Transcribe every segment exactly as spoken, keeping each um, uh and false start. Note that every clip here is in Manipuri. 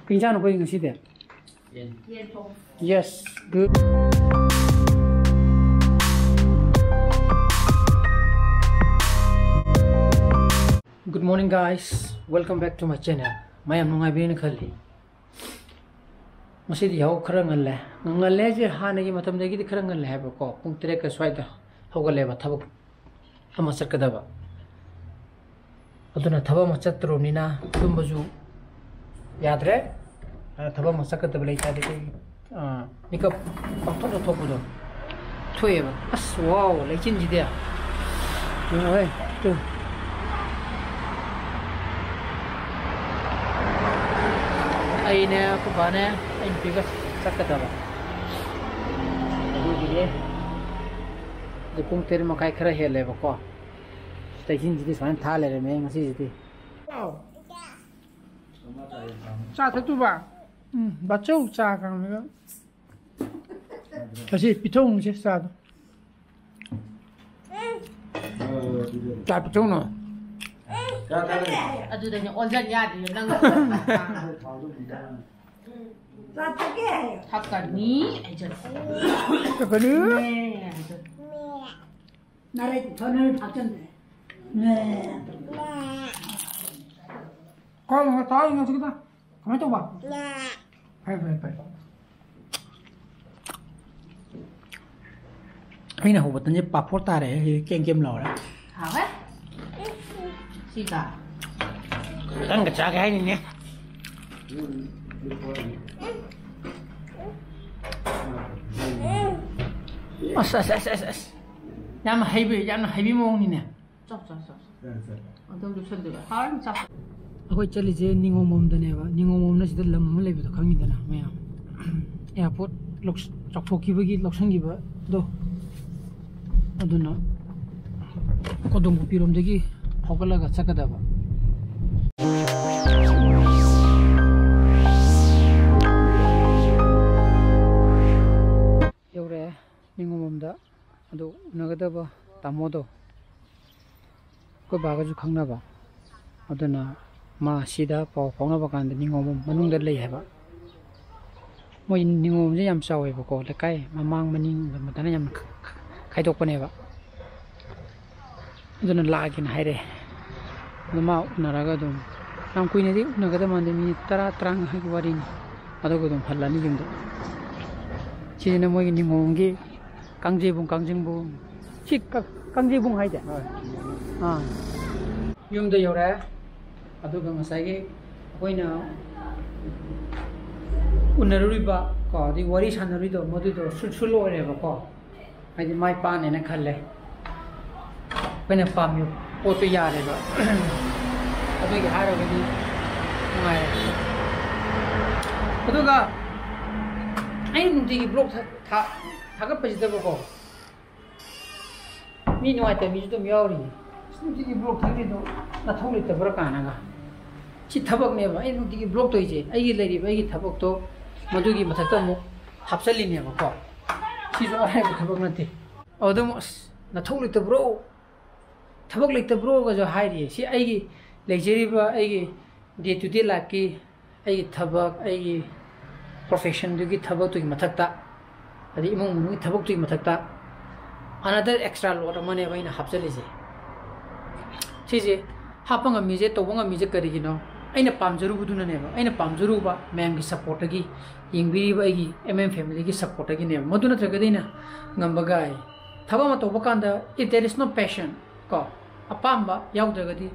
ꯀꯩ ꯏꯟꯖꯥꯡꯅꯣ ꯑꯩꯈꯣꯏ ꯉꯁꯤꯗꯤ? ꯌꯦꯟ ꯊꯣꯡ꯫ Yes, good. Good morning, guys. Welcome back to my channel. ꯃꯌꯥꯝ ꯅꯨꯡꯉꯥꯏꯕꯤꯔꯦꯅ ꯈꯜꯂꯤ꯫ ꯉꯁꯤꯗꯤ ꯌꯥꯍꯧ ꯈꯔ ꯉꯜꯂꯦ꯫ ꯉꯜꯂꯦ ꯍꯥꯏꯁꯦ ꯍꯥꯟꯅꯒꯤ ꯃꯇꯝꯗꯒꯤꯗꯤ ꯈꯔ ꯉꯜꯂꯦ ꯍꯥꯏꯕꯀꯣ꯫ ꯄꯨꯡ ꯇꯔꯦꯠꯀ ꯁ꯭ꯋꯥꯏꯗ ꯍꯧꯒꯠꯂꯦꯕ ꯊꯕꯛ ꯑꯃ ꯆꯠꯀꯗꯕ꯫ ꯑꯗꯨꯅ ꯊꯕꯛ ꯑꯃ ꯆꯠꯇ꯭ꯔꯣꯕꯅꯤꯅ ꯇꯨꯝꯕꯁꯨ ꯌꯥꯗ꯭ꯔꯦ꯫ ꯑꯗꯨꯅ ꯊꯕꯛ ꯑꯃ ꯆꯠꯀꯗꯕ ꯂꯩꯇꯥꯔꯗꯤ ꯑꯩꯈꯣꯏ, ꯑꯥ, ꯃꯤꯀꯞ ꯄꯪꯊꯣꯛꯇ ꯊꯣꯛꯄꯗꯣ ꯊꯣꯛꯑꯦꯕ꯫ ꯑꯁ, wow, ꯂꯩꯆꯤꯟꯁꯤꯗꯤ꯫ ꯌꯦꯡꯉꯣꯍꯦ, ꯇꯨ꯫ ꯑꯩꯅꯦ, ꯑꯩꯈꯣꯏ ꯕꯥꯅꯦ, ꯑꯩ ꯅꯨꯄꯤꯒ ꯆꯠꯀꯗꯕ꯫ ꯑꯗꯨꯒꯤꯅꯦ꯫ ꯑꯗꯨ ꯄꯨꯡ ꯇꯔꯦꯠ ꯃꯈꯥꯏ ꯈꯔ ꯍꯦꯜꯂꯦꯕꯀꯣ꯫ ꯂꯩꯆꯤꯟꯁꯤꯗꯤ ꯁꯨꯃꯥꯏꯅ ꯊꯥ ꯂꯩꯔꯝꯃꯦ ꯉꯁꯤꯁꯤꯗꯤ꯫ ꯆꯥ ꯊꯛꯇꯨꯕ? ꯎꯝ, ꯕꯥꯆꯧ ꯆꯥ ꯀꯥꯡꯉꯒ꯫ ꯑꯁꯤ ꯄꯤꯊꯣꯡꯁꯦ ꯆꯥꯗꯣ꯫ ꯆꯥ ꯄꯤꯊꯣꯡꯅꯣ꯫ ꯑꯗꯨꯗꯅꯦ ꯑꯣꯟꯁꯤꯟ ꯌꯥꯗ꯭ꯔꯤꯗꯣ ꯅꯪ꯫ ꯍꯥꯞꯀꯅꯤ ꯑꯩꯁꯨ꯫ ꯀꯩꯅꯣ? ꯅꯦ ꯍꯥꯏꯁꯨ꯫ ꯅꯥꯔꯩ ꯊꯣꯟꯅꯔ ꯐꯥꯛꯆꯟꯗ꯭ꯔꯦ꯫ ꯀꯣ ꯇꯥꯎ ꯉꯁꯤ ꯈꯤꯇꯪ ꯀꯃꯥꯏꯅ ꯇꯧꯕ? ꯐꯔꯦ ꯐꯔꯦ ꯐꯔꯦ꯫ ꯑꯩꯅ ꯍꯧꯕ ꯇꯟꯁꯦ ꯄꯥꯐꯣꯔ ꯇꯥꯔꯦ꯫ ꯁꯤ ꯀꯦꯝ ꯀꯦꯝ ꯂꯥꯎꯔꯦ꯫ ꯍꯥꯎꯋꯦ꯫ ꯁꯤꯒ꯫ ꯇꯟꯒ ꯆꯥꯒꯦ ꯍꯥꯏꯅꯤꯅꯦ꯫ ꯑꯁ ꯑꯁ ꯑꯁ ꯑꯁ ꯑꯁ꯫ ꯌꯥꯝꯅ ꯍꯩꯕ, ꯌꯥꯝꯅ ꯍꯩꯕꯤ ꯃꯑꯣꯡꯅꯤꯅꯦ꯫ ꯆꯥꯎ ꯆꯥꯎ ꯆꯥꯎ꯫ ꯑꯗꯨꯝ ꯂꯨꯞꯁꯟꯗꯣꯏꯕ꯫ ꯍꯥꯎꯔꯅꯤ ꯆꯥꯎ꯫ ꯑꯩꯈꯣꯏ ꯆꯠꯂꯤꯁꯦ ꯅꯤꯉꯣꯝꯕꯝꯗꯅꯦꯕ꯫ ꯅꯤꯉꯣꯝꯕꯝꯅ ꯁꯤꯗ ꯂꯝ ꯑꯃ ꯂꯩꯕꯗꯣ ꯈꯪꯉꯤꯗꯅ ꯃꯌꯥꯝ꯫ ꯑꯦꯌꯥꯔꯄꯣꯔꯠ ꯂꯧꯁ-, ꯆꯥꯎꯊꯣꯛꯈꯤꯕꯒꯤ ꯂꯧꯁꯟꯈꯤꯕꯗꯣ꯫ ꯑꯗꯨꯅ ꯀꯣꯗꯣꯝꯕꯨꯄꯤꯔꯣꯝꯗꯒꯤ ꯍꯧꯒꯠꯂꯒ ꯆꯠꯀꯗꯕ꯫ ꯌꯧꯔꯛꯑꯦ ꯅꯤꯉꯣꯝꯕꯝꯗ꯫ ꯑꯗꯨ ꯎꯅꯒꯗꯕ ꯇꯥꯃꯣꯗꯣ ꯑꯩꯈꯣꯏ ꯕꯥꯒꯁꯨ ꯈꯪꯅꯕ꯫ ꯑꯗꯨꯅ ꯃꯥ ꯁꯤꯗ ꯄꯥꯎ ꯐꯥꯎꯅꯕ ꯀꯥꯟꯗ ꯅꯤꯉꯣꯝꯕꯝ ꯃꯅꯨꯡꯗ ꯂꯩ ꯍꯥꯏꯕ꯫ ꯃꯣꯏ ꯅꯤꯉꯣꯝꯕꯝꯁꯦ ꯌꯥꯝ ꯆꯥꯎꯋꯦꯕꯀꯣ, ꯂꯩꯀꯥꯏ ꯃꯃꯥꯡ ꯃꯅꯤꯡ ꯑꯗꯨꯃꯥꯏꯅ ꯌꯥꯝ ꯈ-, ꯈ-, ꯈꯥꯏꯗꯣꯛꯄꯅꯦꯕ꯫ ꯑꯗꯨꯅ ꯂꯥꯛꯑꯒꯦꯅ ꯍꯥꯏꯔꯛꯑꯦ꯫ ꯑꯗꯨ ꯃꯥ ꯎꯅꯔꯒ ꯑꯗꯨꯝ, ꯌꯥꯝ ꯀꯨꯏꯅꯗꯤ ꯎꯅꯒꯗꯕ ꯃꯥꯟꯗꯦ, ꯃꯤꯅꯤꯠ ꯇꯔꯥ ꯇꯔꯥꯃꯉꯥꯒꯤ ꯋꯥꯔꯤꯅꯤ꯫ ꯑꯗꯨꯒ ꯑꯗꯨꯝ ꯍꯜꯂꯅꯤ ꯌꯨꯝꯗ꯫ ꯁꯤꯁꯤꯅ ꯃꯣꯏꯒꯤ ꯅꯤꯉꯣꯝꯒꯤ ꯀꯥꯡꯖꯩꯕꯨꯡ, ꯀꯥꯡꯖꯤꯡꯕꯨꯡ꯫ ꯁꯤ ꯀ-, ꯀꯥꯡꯖꯩꯕꯨꯡ ꯍꯥꯏꯗꯦ? ꯑꯥ꯫ ꯌꯨꯝꯗ ꯌꯧꯔꯛꯑꯦ꯫ ꯑꯗꯨꯒ ꯉꯁꯥꯏꯒꯤ ꯑꯩꯈꯣꯏꯅ ꯎꯅꯔꯨꯔꯤꯕ ꯀꯣ, ꯑꯗꯩ ꯋꯥꯔꯤ ꯁꯥꯟꯅꯔꯨꯔꯤꯗꯣ, ꯃꯗꯨꯗꯣ ꯁꯨ-, ꯁꯨ ꯂꯣꯏꯔꯦꯕꯀꯣ꯫ ꯍꯥꯏꯗꯤ ꯃꯥꯏ ꯄꯥꯛꯅꯦꯅ ꯈꯜꯂꯦ꯫ ꯑꯩꯈꯣꯏꯅ ꯄꯥꯝꯃꯤꯕ ꯄꯣꯠꯇꯣ ꯌꯥꯔꯦꯕ꯫ ꯑꯗꯨꯒꯤ ꯍꯥꯏꯔꯒꯗꯤ ꯅꯨꯡꯉꯥꯏꯔꯦ꯫ ꯑꯗꯨꯒ ꯑꯩꯅ ꯅꯨꯡꯇꯤꯒꯤ ꯕ꯭ꯂꯣꯛ ꯊꯥ-, ꯊꯥ-, ꯊꯥꯒꯠꯄꯁꯤꯗꯕꯀꯣ, ꯃꯤ ꯅꯨꯡꯉꯥꯏꯇꯕ ꯃꯤꯁꯨ ꯑꯗꯨꯝ ꯌꯥꯎꯔꯤꯌꯦ꯫ "ꯑꯁ, ꯅꯨꯡꯇꯤꯒꯤ ꯕ꯭ꯂꯣꯛ ꯊꯥꯒꯠꯂꯤꯗꯣ ꯅꯊꯧ ꯂꯩꯇꯕ꯭ꯔꯥ?" ꯀꯥꯏꯅꯒ꯫ ꯁꯤ ꯊꯕꯛꯅꯦꯕ, ꯑꯩ ꯅꯨꯡꯇꯤꯒꯤ ꯕ꯭ꯂꯣꯛ ꯇꯧꯔꯤꯁꯦ꯫ ꯑꯩꯒꯤ ꯂꯩꯔꯤꯕ ꯑꯩꯒꯤ ꯊꯕꯛꯇꯣ ꯃꯗꯨꯒꯤ ꯃꯊꯛꯇ ꯑꯃꯨꯛ ꯍꯥꯞꯆꯜꯂꯤꯅꯦꯕꯀꯣ꯫ ꯁꯤꯁꯨ ꯑꯔꯥꯏꯕ ꯊꯕꯛ ꯅꯠꯇꯦ꯫ ꯑꯗꯨꯗ ꯑꯃꯨꯛ, "ꯑꯁ, ꯅꯊꯧ ꯂꯩꯇꯕ꯭ꯔꯣ? ꯊꯕꯛ ꯂꯩꯇꯕ꯭ꯔꯣ?" ꯒꯁꯨ ꯍꯥꯏꯔꯤꯌꯦ꯫ ꯁꯤ ꯑꯩꯒꯤ ꯂꯩꯖꯔꯤꯕ ꯑꯩꯒꯤ day to day life ꯀꯤ ꯑꯩꯒꯤ ꯊꯕꯛ, ꯑꯩꯒꯤ profession ꯗꯨꯒꯤ ꯊꯕꯛꯇꯨꯒꯤ ꯃꯊꯛꯇ, ꯑꯗꯩ ꯏꯃꯨꯡ ꯃꯅꯨꯡꯒꯤ ꯊꯕꯛꯇꯨꯒꯤ ꯃꯊꯛꯇ another extra load ꯑꯃꯅꯦꯕ ꯑꯩꯅ ꯍꯥꯞꯆꯜꯂꯤꯁꯦ꯫ ꯁꯤꯁꯦ ꯍꯥꯞꯄ ꯉꯝꯃꯤꯁꯦ, ꯇꯧꯕ ꯉꯝꯃꯤꯁꯦ ꯀꯔꯤꯒꯤꯅꯣ? ꯑꯩꯅ ꯄꯥꯝꯖꯔꯨꯕꯗꯨꯅꯅꯦꯕ꯫ ꯑꯩꯅ ꯄꯥꯝꯖꯔꯨꯕ ꯃꯌꯥꯝꯒꯤ support ꯇꯒꯤ, ꯌꯦꯡꯕꯤꯔꯤꯕ ꯑꯩꯒꯤ M M family ꯒꯤ support ꯇꯒꯤꯅꯦꯕ꯫ ꯃꯗꯨ ꯅꯠꯇ꯭ꯔꯒꯗꯤ ꯑꯩꯅ ꯉꯝꯕ ꯀꯥꯏ꯫ ꯊꯕꯛ ꯑꯃ ꯇꯧꯕ ꯀꯥꯟꯗ, if there is no passion, ꯀꯣ, ꯑꯄꯥꯝꯕ ꯌꯥꯎꯗ꯭ꯔꯒꯗꯤ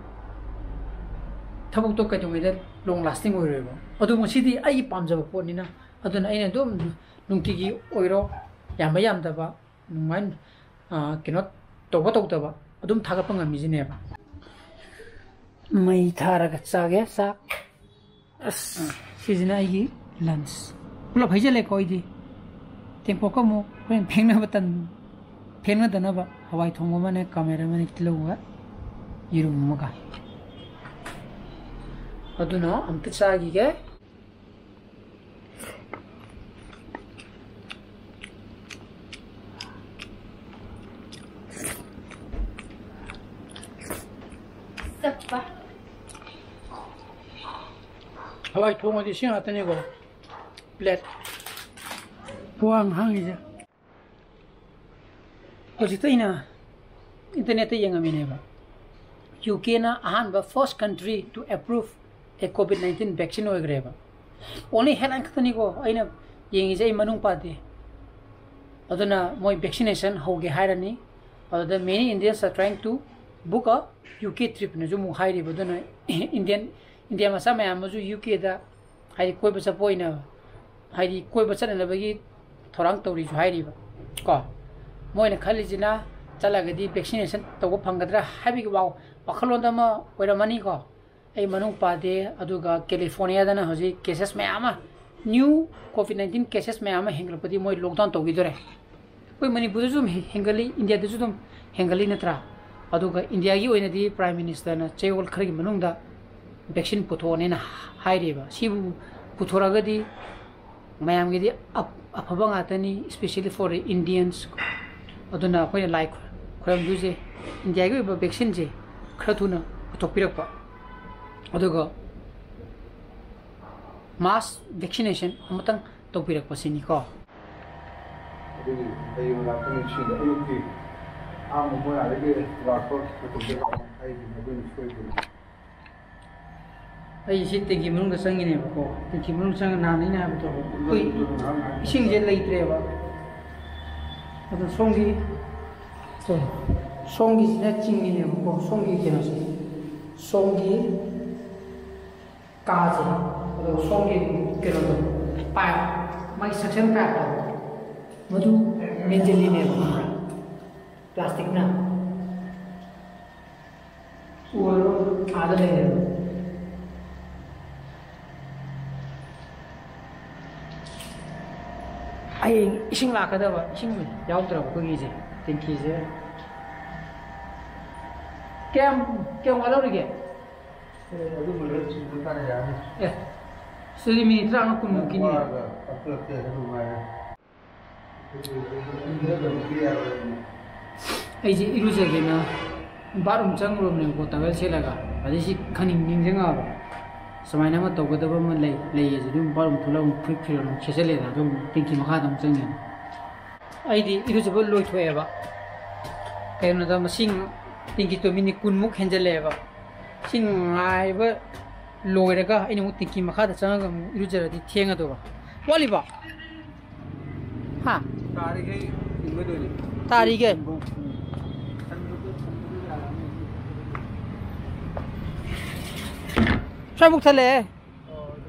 ꯊꯕꯛꯇꯣ ꯀꯩꯗꯧꯉꯩꯗ long lasting ꯑꯣꯏꯔꯣꯏꯕ꯫ ꯑꯗꯨ ꯉꯁꯤꯗꯤ ꯑꯩꯒꯤ ꯄꯥꯝꯖꯕ ꯄꯣꯠꯅꯤꯅ, ꯑꯗꯨꯅ ꯑꯩꯅ ꯑꯗꯨꯝ ꯅꯨꯡꯇꯤꯒꯤ ꯑꯣꯏꯔꯣ, ꯌꯥꯝꯕ ꯌꯥꯝꯗꯕ, ꯅꯨꯡꯉꯥꯏ-, ꯑ, ꯀꯩꯅꯣ ꯇꯧꯕ ꯇꯧꯗꯕ ꯑꯗꯨꯝ ꯊꯥꯒꯠꯄ ꯉꯝꯃꯤꯁꯤꯅꯦꯕ꯫ ꯃꯩ ꯊꯥꯔꯒ ꯆꯥꯒꯦ ꯆꯥꯛ꯫ ꯑꯁ, ꯁꯤꯁꯤꯅ ꯑꯩꯒꯤ lunch꯫ ꯄꯨꯂꯞ ꯍꯩꯖꯜꯂꯦꯀꯣ ꯑꯩꯗꯤ꯫ ꯇꯦꯡꯀꯣꯠꯀ ꯑꯃꯨꯛ ꯍꯣꯔꯦꯟ ꯐꯦꯡꯅꯕ ꯇꯟ-, ꯐꯦꯡꯅꯗꯅꯕ ꯍꯋꯥꯏ ꯊꯣꯡꯕ ꯑꯃꯅꯦ, ꯀꯥꯃꯦꯠ ꯑꯃꯅꯦ, ꯇꯤꯜꯍꯧꯒ ꯌꯦꯔꯨꯝ ꯑꯃꯒ꯫ ꯑꯗꯨꯅ ꯑꯝꯇ ꯆꯥꯈꯤꯒꯦ꯫ ꯆꯠꯄ꯫ ꯍꯋꯥꯏ ꯊꯣꯡꯉꯗꯤ ꯁꯤ ꯉꯥꯛꯇꯅꯤꯀꯣ꯫ ꯄ꯭ꯂꯦꯠ ꯄꯨꯋꯥꯡ ꯍꯥꯡꯉꯤꯁꯦ꯫ ꯍꯧꯖꯤꯛꯇ ꯑꯩꯅ ꯏꯟꯇꯔꯅꯦꯠꯇ ꯌꯦꯡꯉꯝꯃꯤꯅꯦꯕ, ꯌꯨ ꯀꯦꯅ ꯑꯍꯥꯟꯕ first country to approve a COVID nineteen vaccine ꯑꯣꯏꯈ꯭ꯔꯦꯕ꯫ Only headline ꯈꯛꯇꯅꯤꯀꯣ ꯑꯩꯅ ꯌꯦꯡꯉꯤꯁꯦ, ꯑꯩ ꯃꯅꯨꯡ ꯄꯥꯗꯦ꯫ ꯑꯗꯨꯅ ꯃꯣꯏ vaccination ꯍꯧꯒꯦ ꯍꯥꯏꯔꯅꯤ꯫ ꯑꯗꯨꯗ many Indians are trying to book a U K tripꯅꯁꯨ ꯑꯃꯨꯛ ꯍꯥꯏꯔꯤꯕ꯫ ꯑꯗꯨꯅ ꯏꯟꯗꯤꯌꯟ, ꯏꯟꯗꯤꯌꯥ ꯃꯆꯥ ꯃꯌꯥꯝ ꯑꯃꯁꯨ ꯌꯨ ꯀꯦꯗ ꯍꯥꯏꯗꯤ ꯀꯣꯏꯕ ꯆꯠꯄ ꯑꯣꯏꯅ, ꯍꯥꯏꯗꯤ ꯀꯣꯏꯕ ꯆꯠꯅꯅꯕꯒꯤ ꯊꯧꯔꯥꯡ ꯇꯧꯔꯤꯁꯨ ꯍꯥꯏꯔꯤꯕ ꯀꯣ꯫ ꯃꯣꯏꯅ ꯈꯜꯂꯤꯁꯤꯅ ꯆꯠꯂꯒꯗꯤ vaccination ꯇꯧꯕ ꯐꯪꯒꯗ꯭ꯔꯥ ꯍꯥꯏꯕꯒꯤ ꯋꯥ-, ꯋꯥꯈꯜꯂꯣꯟꯗ ꯑꯃ ꯑꯣꯏꯔꯝꯃꯅꯤꯀꯣ꯫ ꯑꯩ ꯃꯅꯨꯡ ꯄꯥꯗꯦ꯫ ꯑꯗꯨꯒ ꯀꯦꯂꯤꯐꯣꯔꯅꯤꯌꯥꯗꯅ ꯍꯧꯖꯤꯛ cases ꯃꯌꯥꯝ ꯑꯃ, new COVID nineteen cases ꯃꯌꯥꯝ ꯑꯃ ꯍꯦꯟꯒꯠꯂꯛꯄꯗꯤ ꯃꯣꯏ lockdown ꯇꯧꯈꯤꯗꯣꯔꯦ꯫ ꯑꯩꯈꯣꯏ ꯃꯅꯤꯄꯨꯔꯗꯁꯨ ꯑꯗꯨꯝ ꯍꯦ-, ꯍꯦꯟꯒꯠꯂꯤ, ꯏꯟꯗꯤꯌꯥꯗꯁꯨ ꯑꯗꯨꯝ ꯍꯦꯟꯒꯠꯂꯤ ꯅꯠꯇ꯭ꯔꯥ? ꯑꯗꯨꯒ ꯏꯟꯗꯤꯌꯥꯒꯤ ꯑꯣꯏꯅꯗꯤ Prime Ministerꯅ ꯆꯌꯣꯜ ꯈꯔꯒꯤ ꯃꯅꯨꯡꯗ vaccine ꯄꯨꯊꯣꯛꯑꯅꯦꯅ ꯍꯥꯏꯔꯤꯕ꯫ ꯁꯤꯕꯨ ꯄꯨꯊꯣꯔꯛꯑꯒꯗꯤ ꯃꯌꯥꯝꯒꯤꯗꯤ ꯑꯞ-, ꯑꯐꯕ ꯉꯥꯛꯇꯅꯤ, especially for the Indians꯫ ꯑꯗꯨꯅ ꯑꯩꯈꯣꯏꯅ ꯂꯥꯏ ꯈꯨ-, ꯈꯨꯔꯨꯝꯗꯣꯏꯁꯦ ꯏꯟꯗꯤꯌꯥꯒꯤ ꯑꯣꯏꯕ vaccineꯁꯦ ꯈꯔ ꯊꯨꯅ ꯄꯨꯊꯣꯛꯄꯤꯔꯛꯄ, ꯑꯗꯨꯒ mass vaccination ꯑꯃꯇꯪ ꯇꯧꯕꯤꯔꯛꯄꯁꯤꯅꯤꯀꯣ꯫ ꯑꯗꯨꯒꯤ ꯍꯌꯦꯡ ꯂꯥꯛꯄ ꯅꯨꯃꯤꯠꯁꯤꯡꯗ ꯑꯌꯨꯛꯀꯤ ꯑꯍꯥꯟꯕ ꯃꯣꯏ ꯑꯥꯗꯒꯤ ꯂꯥꯛꯄ ꯃꯇꯝꯗ ꯑꯩꯒꯤ ꯃꯗꯨꯅ ꯁꯣꯏꯗꯅ꯫ ꯑꯩ ꯁꯤ ꯇꯦꯡꯀꯤ ꯃꯅꯨꯡꯗ ꯆꯪꯉꯤꯅꯦꯕꯀꯣ꯫ ꯇꯦꯡꯀꯤ ꯃꯅꯨꯡ ꯆꯪꯉ ꯅꯍꯥꯟ ꯑꯩꯅ ꯍꯥꯏꯕꯗꯣ ꯑꯩꯈꯣꯏ ꯏꯁꯤꯡꯁꯦ ꯂꯩꯇ꯭ꯔꯦꯕ꯫ ꯑꯗꯣ ꯁꯣꯝꯒꯤ, ꯁꯦ, ꯁꯣꯝꯒꯤꯁꯤꯅ ꯆꯤꯡꯉꯤꯅꯦꯕꯀꯣ, ꯁꯣꯝꯒꯤ ꯀꯩꯅꯣꯁꯦ, ꯁꯣꯝꯒꯤ ꯀꯥꯁꯦ, ꯑꯗꯨꯒ ꯁꯣꯝꯒꯤ ꯀꯩꯅꯣꯗꯣ, pipe, ꯃꯥꯒꯤ suction pipeꯇꯣ, ꯃꯗꯨ ꯃꯦꯟꯁꯤꯜꯂꯤꯅꯦꯕ, ꯈꯪꯕ꯭ꯔꯥ? Plasticꯅ꯫ ꯎꯔꯣ, ꯑꯥꯗ ꯂꯩꯔꯦꯕ꯫ ꯍꯌꯦꯡ ꯏꯁꯤꯡ ꯂꯥꯛꯀꯗꯕ, ꯏꯁꯤꯡ ꯌꯥꯎꯗ꯭ꯔꯕ ꯑꯩꯈꯣꯏꯒꯤꯁꯦ, ꯇꯦꯡꯀꯤꯁꯦ꯫ ꯀꯌꯥꯝ, ꯀꯌꯥꯝ ꯋꯥꯠꯍꯧꯔꯤꯒꯦ? ꯑꯦ, ꯑꯗꯨꯝꯕ ꯂꯣꯏ ꯁꯤꯟꯕ ꯇꯥꯔꯦ, ꯌꯥꯔꯅꯤ꯫ ꯑꯦ, ꯁꯤꯗꯤ ꯃꯤꯅꯤꯠ ꯇꯔꯥꯃꯉꯥ ꯀꯨꯟꯃꯨꯛꯀꯤꯅꯤ꯫ ꯋꯥꯔꯒ ꯀꯛꯊꯠꯂꯛꯀꯦ, ꯑꯗꯨ ꯉꯥꯏꯔꯦ꯫ ꯑꯩꯁꯦ ꯏꯔꯨꯖꯒꯦꯅ bathroom ꯆꯪꯉꯨꯔꯕꯅꯦꯕꯀꯣ, towel ꯁꯦꯠꯂꯒ꯫ ꯑꯗꯩ ꯁꯤ ꯈꯪꯅꯤꯡ ꯅꯤꯡꯁꯤꯡꯉꯛꯑꯕ꯫ ꯁꯨꯃꯥꯏꯅ ꯑꯃ ꯇꯧꯒꯗꯕ ꯑꯃ ꯂꯩ, ꯂꯩꯌꯦꯁꯦ ꯑꯗꯨꯝ ꯃꯄꯥꯟꯂꯣꯝ ꯊꯣꯛꯂꯛꯑꯒ ꯑꯃꯨꯛ ꯐꯨꯔꯤꯠ ꯐꯤꯔꯣꯜ ꯑꯃꯨꯛ ꯁꯦꯠꯆꯜꯂꯦꯗꯅ ꯑꯗꯨꯝ ꯇꯦꯡꯀꯤ ꯃꯈꯥꯗ ꯑꯃꯨꯛ ꯆꯪꯉꯦ꯫ ꯑꯩꯗꯤ ꯏꯔꯨꯖꯕ ꯂꯣꯏꯊꯣꯛꯑꯦꯕ꯫ ꯀꯩꯅꯣꯗ ꯃꯁꯤꯡ ꯇꯦꯡꯀꯤꯗꯣ ꯃꯤꯅꯤꯠ ꯀꯨꯟꯃꯨꯛ ꯍꯦꯟꯖꯜꯂꯛꯑꯦꯕ꯫ ꯁꯤ ꯉꯥꯏꯕ ꯂꯣꯏꯔꯒ ꯑꯩꯅ ꯑꯃꯨꯛ ꯇꯦꯡꯀꯤ ꯃꯈꯥꯗ ꯆꯪꯉꯒ ꯑꯃꯨꯛ ꯏꯔꯨꯖꯔꯗꯤ ꯊꯦꯡꯉꯗꯧꯕ꯫ ꯋꯥꯠꯂꯤꯕꯣ? ꯍꯥ? ꯇꯥꯔꯤꯈꯩ ꯆꯤꯡꯒꯗꯣꯏꯅꯤ꯫ ꯇꯥꯔꯤꯈꯩ? ꯎꯝ꯫ ꯁ꯭ꯋꯥꯏꯃꯨꯛ ꯊꯜꯂꯛꯑꯦ꯫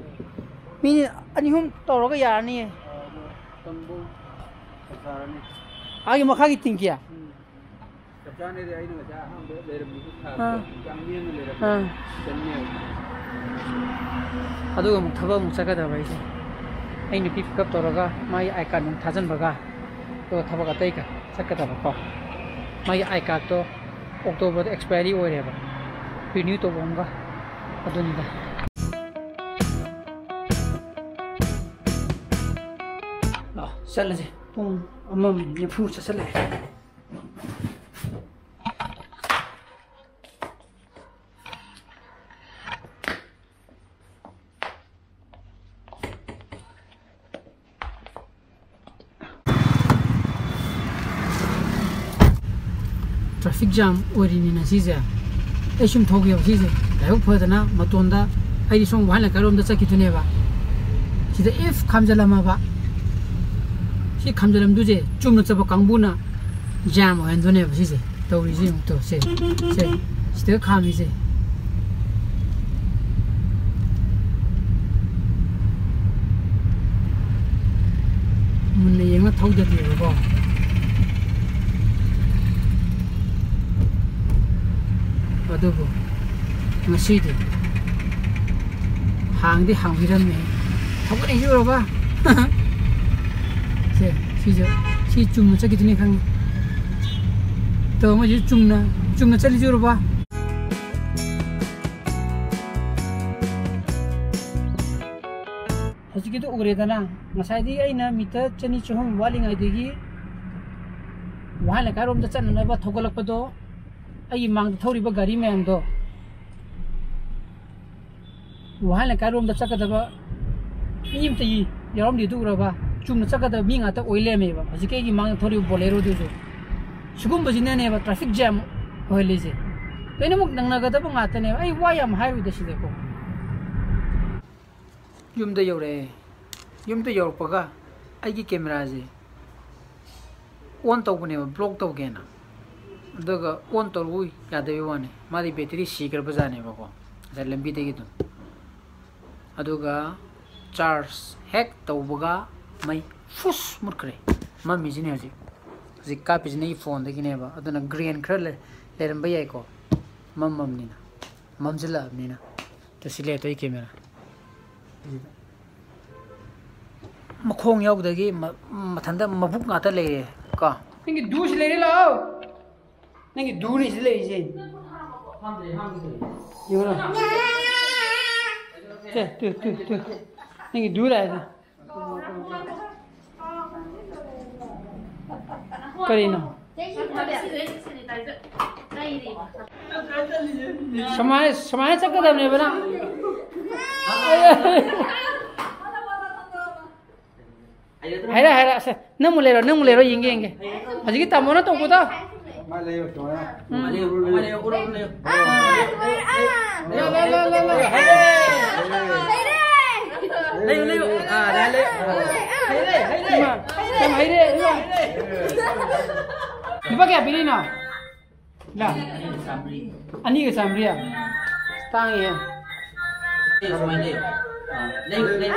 ꯃꯤ ꯑꯅꯤ ꯑꯍꯨꯝ ꯇꯧꯔꯒ ꯌꯥꯔꯅꯤꯌꯦ꯫ ꯇꯝꯕꯧ ꯆꯞ ꯆꯥꯔꯅꯤ꯫ ꯑꯥꯒꯤ ꯃꯈꯥꯒꯤ ꯇꯤꯡꯀꯤ? ꯎꯝ꯫ ꯆꯞ ꯆꯥꯅꯗꯤ ꯑꯩꯅ ꯉꯁꯥꯏ ꯑꯍꯥꯟꯕ ꯂꯩꯔꯝꯃꯤꯗꯨ ꯊꯥꯕꯗꯣ ꯑꯥ꯫ ꯌꯥꯝ ꯅꯦꯝꯅ ꯂꯩꯔꯝꯃꯦ꯫ ꯑꯥ꯫ ꯆꯟꯅꯦꯕ꯫ ꯑꯗꯨꯒ ꯑꯃꯨꯛ ꯊꯕꯛ ꯑꯃꯨꯛ ꯆꯠꯀꯗꯕ ꯑꯩꯁꯦ꯫ ꯑꯩ ꯅꯨꯄꯤ pick up ꯇꯧꯔꯒ ꯃꯥꯒꯤ I card ꯑꯃꯨꯛ ꯊꯥꯖꯤꯟꯕꯒ ꯑꯗꯨꯒ ꯊꯕꯛ ꯑꯇꯩꯒ ꯆꯠꯀꯗꯕꯀꯣ꯫ ꯃꯥꯒꯤ I cardꯇꯣ Octoberꯗ expiry ꯑꯣꯏꯔꯦꯕ꯫ Renew ꯇꯧꯕ ꯑꯃꯒ ꯑꯗꯨꯅꯤꯗ꯫ ꯂꯥꯛꯑꯣ, ꯆꯠꯂꯁꯦ꯫ ꯄꯨꯡ ꯑꯃ ꯃꯤꯅꯤꯠ ꯅꯤꯐꯨ ꯆꯠꯁꯜꯂꯛꯑꯦ꯫ Traffic jam ꯑꯣꯏꯔꯤꯅꯤꯅ ꯁꯤꯁꯦ꯫ ꯑꯩ ꯁꯨꯝ ꯊꯧꯒꯦꯕ ꯁꯤꯁꯦ꯫ ꯂꯥꯏꯕꯛ ꯐꯗꯅ ꯃꯇꯣꯟꯗ ꯑꯩꯗꯤ ꯁꯣꯝ ꯋꯥꯍꯜ ꯂꯩꯀꯥꯏꯔꯣꯝꯗ ꯆꯠꯈꯤꯗꯣꯏꯅꯦꯕ꯫ ꯁꯤꯗ if ꯈꯥꯝꯖꯜꯂꯝꯃꯕ꯫ ꯁꯤ ꯈꯥꯝꯖꯜꯂꯝꯗꯣꯏꯁꯦ ꯆꯨꯝꯅ ꯆꯠꯄ ꯀꯥꯡꯕꯨꯅ jam ꯑꯣꯏꯍꯟꯗꯣꯏꯅꯦꯕ ꯁꯤꯁꯦ꯫ ꯇꯧꯔꯤꯁꯤ ꯌꯦꯡꯉꯨ ꯇꯨ, ꯁꯦ, ꯁꯦ, ꯁꯤꯗ ꯈꯥꯝꯃꯤꯁꯦ꯫ ꯃꯨꯟꯅ ꯌꯦꯡꯉ ꯊꯧꯗꯗꯦꯕꯀꯣ꯫ ꯑꯗꯨꯕꯨ ꯉꯁꯤꯗꯤ ꯍꯥꯡꯗꯤ ꯍꯥꯡꯕꯤꯔꯝꯃꯦ꯫ ꯊꯧꯒꯠꯅꯤꯡꯁꯤ ꯎꯔꯕ? ꯁꯦ, ꯁꯤꯁꯦ, ꯁꯤ ꯆꯨꯝꯅ ꯆꯠꯈꯤꯗꯣꯏꯅꯤ ꯈꯪꯉꯤ꯫ ꯇꯧ ꯑꯃꯁꯤ ꯆꯨꯝꯅ, ꯆꯨꯝꯅ ꯆꯠꯂꯤꯁꯤ ꯎꯔꯕ? ꯍꯧꯖꯤꯛꯀꯤꯗꯣ ꯎꯔꯦꯗꯅ, ꯉꯁꯥꯏꯗꯤ ꯑꯩꯅ meter ꯆꯅꯤ ꯆꯍꯨꯝ ꯋꯥꯠꯂꯤꯉꯩꯗꯒꯤ ꯋꯥꯍꯦꯡ ꯂꯩꯀꯥꯏꯔꯣꯝꯗ ꯆꯠꯅꯅꯕ ꯊꯧꯒꯠꯂꯛꯄꯗꯣ, ꯑꯩꯒꯤ ꯃꯥꯡꯗ ꯊꯧꯔꯤꯕ ꯒꯥꯔꯤ ꯃꯌꯥꯝꯗꯣ, ꯋꯥꯍꯦꯡ ꯂꯩꯀꯥꯏꯔꯣꯝꯗ ꯆꯠꯀꯗꯕ ꯃꯤ ꯑꯝꯇ ꯌꯥꯎꯔꯝꯗꯦ꯫ ꯑꯗꯨ ꯎꯔꯕ? ꯆꯨꯝꯅ ꯆꯠꯀꯗꯕ ꯃꯤ ꯉꯥꯛꯇ ꯑꯣꯏ ꯂꯩꯔꯝꯃꯦꯕ ꯍꯧꯖꯤꯛꯀꯤ ꯑꯩꯒꯤ ꯃꯥꯡꯗ ꯊꯧꯔꯤꯕ ꯕꯣꯂꯦꯔꯣꯗꯨꯁꯨ꯫ ꯁꯤꯒꯨꯝꯕꯁꯤꯅꯅꯦꯕ ꯇ꯭ꯔꯥꯐꯤꯛ ꯖꯥꯝ ꯑꯣꯏꯍꯜꯂꯤꯁꯦ꯫ ꯂꯣꯏꯅꯃꯛ ꯅꯪꯅꯒꯗꯕ ꯉꯥꯛꯇꯅꯦꯕ꯫ ꯑꯩ ꯋꯥ ꯌꯥꯝ ꯍꯥꯏꯔꯣꯏꯗ ꯁꯤꯗꯀꯣ꯫ ꯌꯨꯝꯗ ꯌꯧꯔꯛꯑꯦ꯫ ꯌꯨꯝꯗ ꯌꯧꯔꯛꯄꯒ ꯑꯩꯒꯤ ꯀꯦꯃꯦꯔꯥꯁꯦ ꯑꯣꯟ ꯇꯧꯕꯅꯦꯕ, ꯕ꯭ꯂꯣꯛ ꯇꯧꯒꯦꯅ꯫ ꯑꯗꯨꯒ ꯑꯣꯟ ꯇꯧꯔꯛꯎ ꯌꯥꯗꯕꯩ ꯋꯥꯅꯤ꯫ ꯃꯥꯗꯤ ꯕꯦꯇꯔꯤ ꯁꯤꯈ꯭ꯔꯕ ꯖꯥꯠꯅꯦꯕꯀꯣ, ꯉꯁꯥꯏ ꯂꯝꯕꯤꯗꯒꯤ ꯑꯗꯨꯝ꯫ ꯑꯗꯨꯒ ꯆꯥꯔꯖ ꯍꯦꯛ ꯇꯧꯕꯒ ꯃꯩ ꯐꯨꯁ ꯃꯨꯠꯈ꯭ꯔꯦ꯫ ꯃꯝꯃꯤꯁꯤꯅꯦ ꯍꯧꯖꯤꯛ꯫ ꯍꯧꯖꯤꯛ ꯀꯥꯞꯄꯤꯁꯤꯅ ꯑꯩꯒꯤ ꯐꯣꯟꯗꯒꯤꯅꯦꯕ, ꯑꯗꯨꯅ ꯒ꯭ꯔꯦꯟ ꯈꯔ ꯂꯩ-, ꯂꯩꯔꯝꯕ ꯌꯥꯏꯀꯣ, ꯃꯝꯃꯕꯅꯤꯅ, ꯃꯝꯁꯤꯜꯂꯛꯑꯕꯅꯤꯅ꯫ ꯇꯨ ꯁꯤ ꯂꯩꯔꯦ ꯑꯩ ꯀꯦꯃꯦꯔꯥ꯫ ꯃꯈꯣꯡ ꯌꯥꯎꯗꯒꯤ ꯃ-, ꯃꯊꯟꯇ ꯃꯕꯨꯛ ꯉꯥꯛꯇ ꯂꯩꯔꯦ ꯀꯣ꯫ ꯅꯪꯒꯤ ꯗꯨꯁꯤ ꯂꯩꯔꯦ, ꯂꯥꯛꯑꯣ꯫ ꯅꯪꯒꯤ ꯗꯨꯅꯤ ꯁꯤ ꯂꯩꯔꯤꯁꯦ꯫ ꯌꯦꯡꯉꯨꯔꯣ꯫ ꯁꯦ, ꯇꯨ, ꯇꯨ, ꯇꯨ꯫ ꯅꯪꯒꯤ ꯗꯨ ꯂꯥꯛꯑꯦ꯫ ꯀꯔꯤꯅꯣ? ꯁꯨꯃꯥꯏꯅ, ꯁꯨꯃꯥꯏꯅ ꯆꯠꯀꯗꯕꯅꯦꯕ ꯅꯪ꯫ ꯍꯥꯏꯔꯦ, ꯍꯥꯏꯔꯦ, ꯑꯁ, ꯅꯪꯃꯨꯛ ꯂꯩꯔꯣ, ꯅꯪꯃꯨꯛ ꯂꯩꯔꯣ, ꯌꯦꯡꯒꯦ, ꯌꯦꯡꯒꯦ꯫ ꯍꯧꯖꯤꯛꯀꯤ ꯇꯥꯃꯣꯅ ꯇꯧꯕꯗꯣ꯫ ꯃꯥ ꯂꯩꯌꯣ, ꯁꯨꯃꯥꯏꯅ꯫ ꯎꯝ꯫ ꯃꯥ ꯂꯩꯌꯣ, ꯃꯥ ꯂꯩꯌꯣ, ꯎꯔꯣ, ꯎꯔꯣ, ꯂꯩꯌꯣ꯫ ꯂꯩꯌꯣ, ꯂꯩꯌꯣ, ꯂꯩꯌꯣ, ꯂꯩꯌꯣ꯫ ꯂꯩꯌꯣ, ꯂꯩꯌꯣ꯫ ꯑꯥ, ꯂꯩ, ꯂꯩ꯫ ꯏꯃꯥ, ꯌꯥꯝ ꯍꯩꯔꯦ, ꯏꯃꯥ꯫ ꯂꯨꯄꯥ ꯀꯌꯥ ꯄꯤꯔꯤꯅꯣ? ꯂꯥ? ꯑꯅꯤꯒ ꯆꯥꯝꯃꯔꯤ꯫ ꯇꯥꯡꯉꯤꯍꯦ꯫ ꯂꯩꯌꯨ, ꯁꯨꯃꯥꯏꯅ ꯂꯩꯌꯨ꯫ ꯑꯥ, ꯂꯩꯌꯨ, ꯂꯩꯌꯨ꯫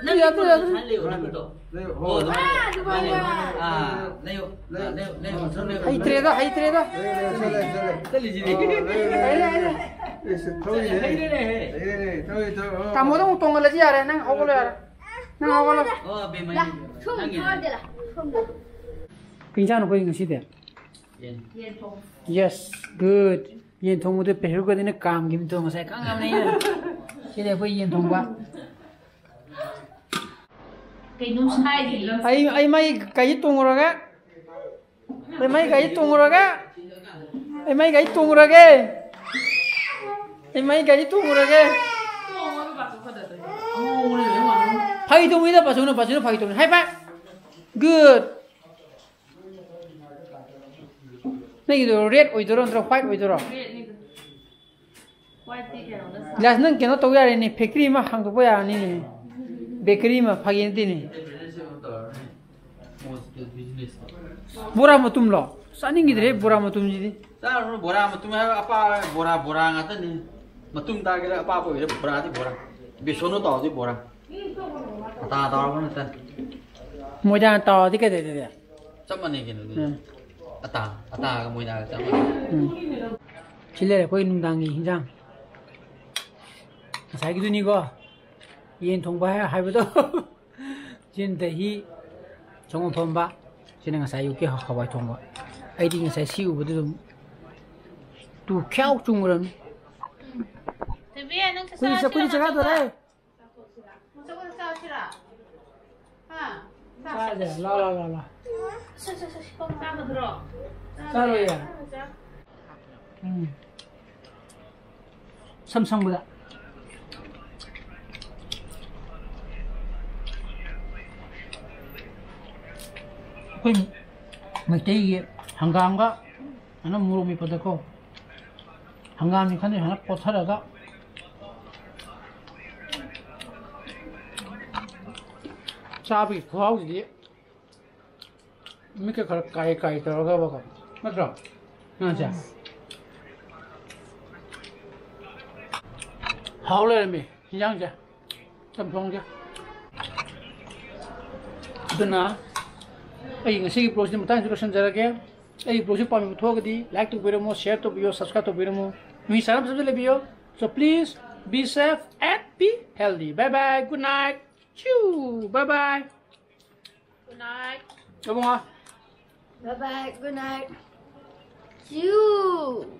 ꯅꯪ ꯌꯥꯗ꯭ꯔꯦ, ꯌꯥꯗ꯭ꯔꯦ꯫ ꯁꯨꯃꯥꯏꯅ ꯂꯩꯌꯨ, ꯅꯪꯒꯤꯗꯣ꯫ ꯂꯩꯌꯨ, ꯍꯣ꯫ ꯑꯣ, ꯑꯗꯨꯃꯥꯏꯅ ꯂꯩꯌꯨ꯫ ꯑꯥ, ꯂꯩꯌꯨ꯫ ꯑꯥ, ꯂꯩꯌꯨ, ꯂꯩꯌꯨ, ꯁꯨꯝ ꯂꯩꯌꯨ꯫ ꯍꯩꯇ꯭ꯔꯦꯗ, ꯍꯩꯇ꯭ꯔꯦꯗ꯫ ꯂꯩꯌꯨ, ꯂꯩꯌꯨ, ꯆꯠꯂꯦ, ꯆꯠꯂꯦ꯫ ꯆꯠꯂꯤꯁꯤꯗꯤ꯫ ꯑꯣ, ꯂꯩꯌꯨ, ꯂꯩꯌꯨ꯫ ꯍꯩꯔꯦ, ꯍꯩꯔꯦ꯫ ꯑꯩꯁꯨ ꯊꯧꯔꯤꯅꯦ꯫ ꯍꯩꯔꯦꯅꯦ꯫ ꯍꯩꯔꯦꯅꯦ, ꯊꯧꯔꯤ, ꯊꯧꯔꯤ꯫ ꯑꯣ꯫ ꯇꯥꯃꯣꯗ ꯑꯃꯨꯛ ꯇꯣꯡꯍꯜꯂꯁꯤ ꯌꯥꯔꯦ, ꯅꯪ ꯍꯧꯒꯠꯂꯣ ꯌꯥꯔꯦ꯫ ꯅꯪ ꯍꯧꯒꯠꯂꯣ꯫ ꯑꯣ, ꯕꯦꯝꯃ, ꯂꯥ, ꯅꯪꯒꯤ꯫ ꯁꯣꯝ ꯊꯧꯔꯗꯤ ꯂꯥ, ꯁꯣꯝꯗ꯫ ꯀꯩ ꯏꯟꯁꯥꯡꯅꯣ ꯑꯩꯈꯣꯏ ꯉꯁꯤꯗꯤ? ꯌꯦꯟ꯫ Yes, good. ꯌꯦꯟ ꯊꯣꯡꯕꯗꯣ ꯄꯦꯍꯔꯨꯒꯗꯤꯅ ꯀꯥꯝꯈꯤꯕꯗꯣ ꯉꯁꯥꯏ ꯀꯪꯉꯝꯅꯤꯅ꯫ ꯁꯤꯗꯤ ꯑꯩꯈꯣꯏ ꯌꯦꯟ ꯊꯣꯡꯕ꯫ ꯀꯩꯅꯣ ꯁꯥꯏꯗꯤ? ꯑꯩ, ꯑꯩ ꯃꯩ ꯀꯩ ꯇꯣꯡꯉꯨꯔꯒ? ꯑꯩ ꯃꯩ ꯀꯩ ꯇꯣꯡꯉꯨꯔꯒ? ꯑꯩ ꯃꯩ ꯀꯩ ꯇꯣꯡꯉꯨꯔꯒꯦ? ꯑꯩ ꯃꯩ ꯒꯥꯔꯤ ꯇꯣꯡꯉꯨꯔꯒꯦ꯫ ꯐꯥꯒꯤ ꯇꯧꯕꯅꯤꯗ, ꯄꯥꯁꯨꯅ, ꯄꯥꯁꯨꯅ ꯐꯥꯒꯤ ꯇꯧꯕꯅꯤ꯫ High five. Good. ꯅꯪꯒꯤꯗꯣ red ꯑꯣꯏꯗꯣꯏꯔꯣ ꯅꯠꯇ꯭ꯔꯒ white ꯑꯣꯏꯗꯣꯏꯔꯣ? Glass, ꯅꯪ ꯀꯩꯅꯣ ꯇꯧ ꯌꯥꯔꯦꯅꯦ, factory ꯑꯃ ꯍꯥꯡꯗꯣꯛꯄ ꯌꯥꯔꯅꯤꯅꯦ, bakery ꯑꯃ, ꯐꯥꯒꯤ ꯅꯠꯇꯦꯅꯦ꯫ ꯕꯣꯔꯥ ꯃꯇꯨꯝꯂꯣ? ꯆꯥꯅꯤꯡꯈꯤꯗ꯭ꯔꯦ ꯕꯣꯔꯥ ꯃꯇꯨꯝꯁꯤꯗꯤ꯫ ꯆꯥꯔꯨꯅꯨ, ꯕꯣꯔꯥ ꯃꯇꯨꯝ ꯍꯥꯏꯕ ꯑꯄꯥꯕ ꯕꯣꯔꯥ, ꯕꯣꯔꯥ ꯉꯥꯛꯇꯅꯤ꯫ ꯃꯇꯨꯝ ꯇꯥꯒꯦꯔꯥ, ꯑꯄꯥꯕ ꯑꯣꯏꯒꯦꯔꯥ, ꯕꯣꯔꯥꯗꯤ ꯕꯣꯔꯥ꯫ ꯕꯦꯁꯣꯟꯅ ꯇꯧꯔꯗꯤ ꯕꯣꯔꯥ꯫ ꯑꯇꯥ ꯇꯧꯔꯕ ꯅꯠꯇꯦ꯫ ꯃꯣꯏꯗꯥꯅ ꯇꯧꯔꯗꯤ ꯀꯩꯗꯧꯗꯣꯏꯕ? ꯆꯞ ꯃꯥꯟꯅꯩ ꯀꯩꯅꯣ ꯑꯗꯨꯗꯤ꯫ ꯎꯝ꯫ ꯑꯇꯥ, ꯑꯇꯥꯒ ꯃꯣꯏꯗꯥꯒ ꯆꯞ ꯃꯥꯟꯅꯩ꯫ ꯎꯝ꯫ ꯁꯤ ꯂꯩꯔꯦ ꯑꯩꯈꯣꯏ ꯅꯨꯡꯗꯥꯡꯒꯤ ꯍꯤꯟꯖꯥꯡ꯫ ꯉꯁꯥꯏꯒꯤꯗꯨꯅꯤꯀꯣ꯫ ꯌꯦꯟ ꯊꯣꯡꯕ ꯍꯥꯏ-, ꯍꯥꯏꯕꯗꯣ꯫ ꯁꯤꯅ ꯗꯍꯤ, ꯁꯪꯒꯣꯝ ꯑꯐꯝꯕ꯫ ꯁꯤꯅ ꯉꯁꯥꯏ ꯑꯌꯨꯛꯀꯤ ꯍ-, ꯍꯋꯥꯏ ꯊꯣꯡꯕ꯫ ꯑꯩꯗꯤ ꯉꯁꯥꯏ ꯁꯤ ꯎꯕꯗ ꯑꯗꯨꯝ ꯇꯨ ꯈ꯭ꯌꯥꯎ ꯆꯨꯡꯈ꯭ꯔꯕꯅꯤ꯫ ꯊꯣꯏꯕꯤ, ꯅꯪ ꯆꯥꯛ ꯀꯨꯏ-, ꯆꯥꯔꯁꯤꯔꯣ ꯀꯨꯏ ꯆꯠꯀꯗꯧꯔꯦ꯫ ꯅꯪ ꯆꯥꯛ ꯆꯥꯁꯤꯔꯥ? ꯍꯥ? ꯆꯥꯁꯦ, ꯂꯥꯎ, ꯂꯥꯎ, ꯂꯥꯎ, ꯂꯥꯎ꯫ ꯁꯦ, ꯁꯦ, ꯁꯦ, ꯁꯦ, ꯆꯥꯒꯗ꯭ꯔꯣ? ꯆꯥꯔꯣꯏꯌꯦ꯫ ꯎꯝ꯫ ꯁꯝ ꯁꯪꯕꯗ꯫ ꯑꯩꯈꯣꯏ ꯃꯩꯇꯩꯒꯤ ꯍꯪꯒꯥꯝꯒ ꯁꯨꯃꯥꯏꯅ ꯃꯣꯔꯣꯛ ꯃꯦꯠꯄꯗꯀꯣ, ꯍꯪꯒꯥꯝꯅꯤ ꯈꯪꯗꯦ, ꯁꯨꯃꯥꯏꯅ ꯀꯣꯠꯊꯔꯒ ꯆꯥꯕꯒꯤ ꯈꯨꯍꯥꯎꯁꯤꯗꯤ꯫ ꯃꯤꯠꯀ ꯈꯔ ꯀꯥꯏ ꯀꯥꯏ ꯇꯧꯔꯒꯕꯀꯣ, ꯅꯠꯇ꯭ꯔꯣ? ꯉꯥꯁꯦ꯫ ꯍꯥꯎ ꯂꯩꯔꯝꯃꯤ ꯍꯤꯟꯖꯥꯡꯁꯦ, ꯆꯝꯊꯣꯡꯁꯦ꯫ ꯑꯗꯨꯅ ꯑꯩ ꯉꯁꯤꯒꯤ vlogꯁꯤ ꯃꯇꯥꯡꯁꯤꯗ ꯂꯣꯏꯁꯤꯟꯖꯔꯒꯦ꯫ ꯑꯩꯒꯤ vlogꯁꯤ ꯄꯥꯝꯕꯤꯕ ꯊꯣꯛꯑꯒꯗꯤ like ꯇꯧꯕꯤꯔꯝꯃꯣ, share ꯇꯧꯕꯤꯌꯣ, subscribe ꯇꯧꯕꯤꯔꯝꯃꯣ꯫ ꯅꯨꯃꯤꯠ ꯆꯥꯅꯕ ꯆꯥꯕꯗ ꯂꯩꯕꯤꯌꯣ꯫ So please be safe and be healthy. Bye bye. Good night. Chew. Bye bye. Good night. Ibungo. Bye bye. Good night. Chew.